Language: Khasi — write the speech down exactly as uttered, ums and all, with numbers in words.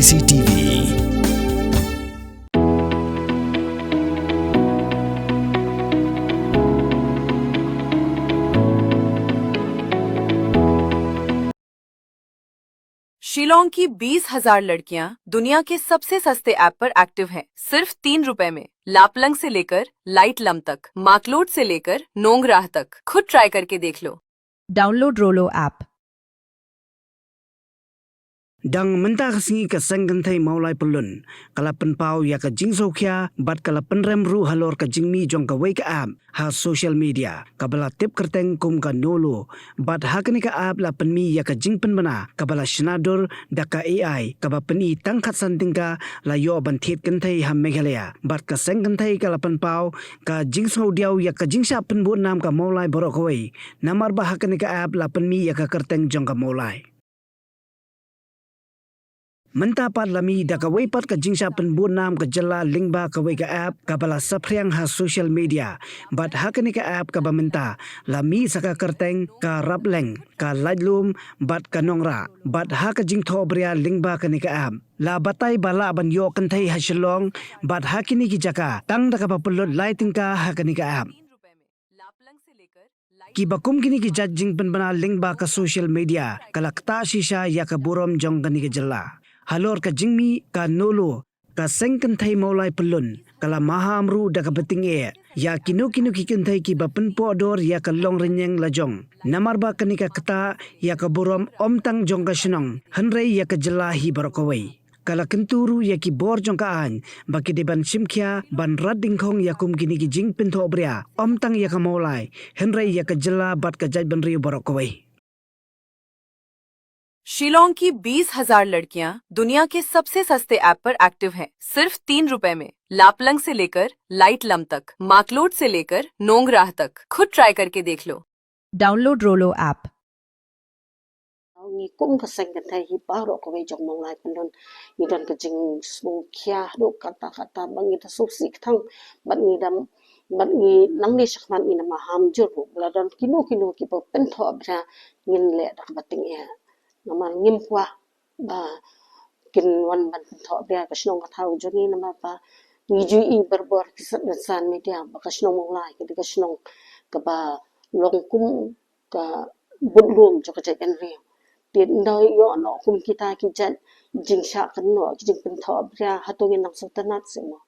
C T V. शिलोंग की बीस हज़ार लड़कियां दुनिया के सबसे सस्ते ऐप पर एक्टिव हैं, सिर्फ तीन रुपए में। लापलंग से लेकर लाइट लम तक, माकलोड से लेकर नोंगराह तक, खुद ट्राई करके देख लो। Download Rolo app. Dang mynta ka sngi ka seng kynthei Mawlai Pyllun ka la pynpaw ïa ka jingsngewkhia bad ka la pynrem ruh halor ka jingmih jong kawei ka app ha social media kaba la tip kyrteng kum ka Nolo, bad ha kane ka app la pynmih ïa ka jingpynbna kaba la shna dur da ka A I kaba pyni tang khatsan tyngka la ïoh ban thied kynthei ha Meghalaya. Bad ka seng kynthei ka la pynpaw ka jingsngewdiaw ïa ka jingshah pynbud nam ka Mawlai baroh kawei, namar ba ha kane ka app la pynmih ïa ka kyrteng jong ka Mawlai. Mynta pat la mih da kawei pat ka jingshah pynbud nam ka jylla lyngba kawei ka app kaba la saphriang ha social media. Bad ha kane ka app kaba mynta la mih sa ka kyrteng ka Rapleng, ka Laitlum bad ka Nongrah. Bad ha ka jingthohbria lyngba kane ka app la batai ba lah ban ïoh kynthei ha Shillong bad ha kine ki jaka tang da kaba pynlut lai tyngka ha kane ka app. Kiba kum kine ki jait jingpynbna lyngba ka social media ka la ktah shisha ïa ka burom jong kane ka jylla. Halor ka jingmih ka Nolo, ka seng kynthei Mawlai Pyllun ka la maham ruh da kaba tyngeh ïa kino kino ki kynthei kiba pynpoh dor ïa ka longrynïeng lajong, namar ba kane ka ktah ïa ka burom ym tang jong ka shnong hynrei ïa ka jylla hi baroh kawei. Ka la kyntu ruh ïa ki bor jong ka aiñ ba ki dei ban shim khia ban rat dyngkhong ïa kum kine ki jingpynthohbria ym tang ïa ka Mawlai hynrei ïa ka jylla bad ka jaitbynriew baroh kawei. शिलोंग की बीस हज़ार लड़कियां दुनिया के सबसे सस्ते ऐप पर एक्टिव हैं, सिर्फ तीन रुपए में। लापलंग से लेकर लाइट लम तक, माकलोड से लेकर नोंगराह तक, खुद ट्राई करके देख लो। Download Rolo app. Ngi kum ka seng kynthei hi baroh kawei jong Mawlai Pyllun ngi don ka jingsngewkhia haduh katta katta ba ngi da sngewsih kthang bad ngi da bad ngi nangne shakhmat ngi da maham jur ruh ba la don kino kino kiba pynthohbria ngin leh da kaba tyngeh. Namar ngim kwah ba kin wan ban pynthohbria ka shnong ka thaw jong ngi namar ba ngi ju i barabor ki sat rynsan media ba ka shnong Mawlai ka dei ka shnong kaba long kum ka budlum jong ka jaitbynriew. Te ynda ïoh noh kum kita ki jait jingshah kynnoh ki jingpynthohbria hato ngin nang sngewtynnat seh mo.